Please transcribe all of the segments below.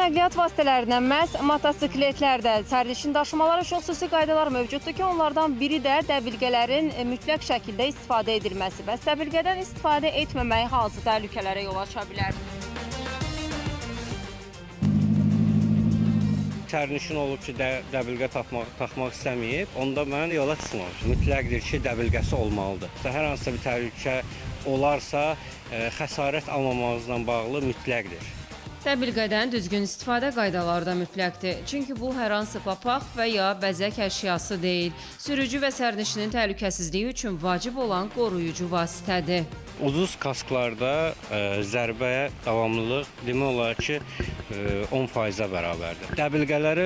Nəqliyyat vasitələrindən məhz motosikletlərdə sərnişin daşımaları üçün xüsusi qaydalar mövcuddur ki, onlardan biri də dəbilqələrin mütləq şəkildə istifadə edilməsi. Bəs dəbilqədən istifadə etməmək hansı təhlükələrə yol aça bilər? Sərnişin olub ki, dəbilqə taxmaq istəməyib, onda mən yola çıxmamışam. Mütləqdir ki, dəbilqəsi olmalıdır. Hər hansısa bir təhlükə olarsa, xəsarət almamağınızla bağlı mütləqdir. Dəbilqədən düzgün istifadə qaydaları da mütləqdir. Çünki bu hər hansı papaq və ya bəzək əşyası deyil. Sürücü və sərnişinin təhlükəsizliyi üçün vacib olan qoruyucu vasitədir. Ucuz kasklarda zərbəyə davamlılıq demək olar ki, 10%-ə bərabərdir. Dəbilqələri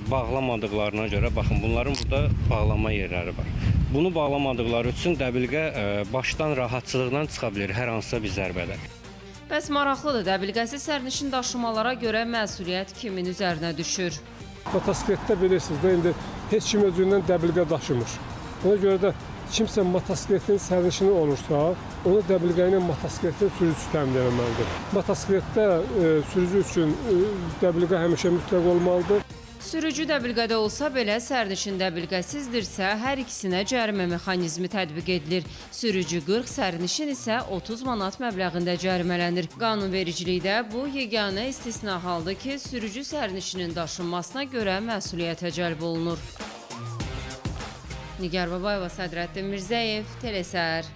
bağlamadıqlarına görə, baxın, bunların burada bağlanma yerləri var. Bunu bağlamadıqları üçün dəbilqə başdan rahatçılıqla çıxa bilir hər hansısa bir zərbədə. Bəs maraqlıdır, dəbilqəsiz sərnişin daşımalara görə məsuliyyət kimin üzərinə düşür? Motosikletdə bilirsiniz də indi heç kim özündən dəbilqə daşımır. Ona görə də kimsə motosikletin sərnişini olursa, onu dəbilqə ilə motosikletin sürücüsü təmin etməlidir. Motosikletdə sürücü üçün dəbilqə həmişə mütləq olmalıdır. Sürücü dəbilqədə olsa belə sərnişin dəbilqəsizdirsə, hər ikisinə cərimə mexanizmi tətbiq edilir. Sürücü 40, sərnişin isə 30 manat məbləğində cərimələnir. Qanunvericilikdə bu yeganə istisna haldır ki, sürücü sərnişinin daşınmasına görə məsuliyyətə cəlb olunur. Nigar Babayeva, Sədrəddin Mirzəyev, Telesər.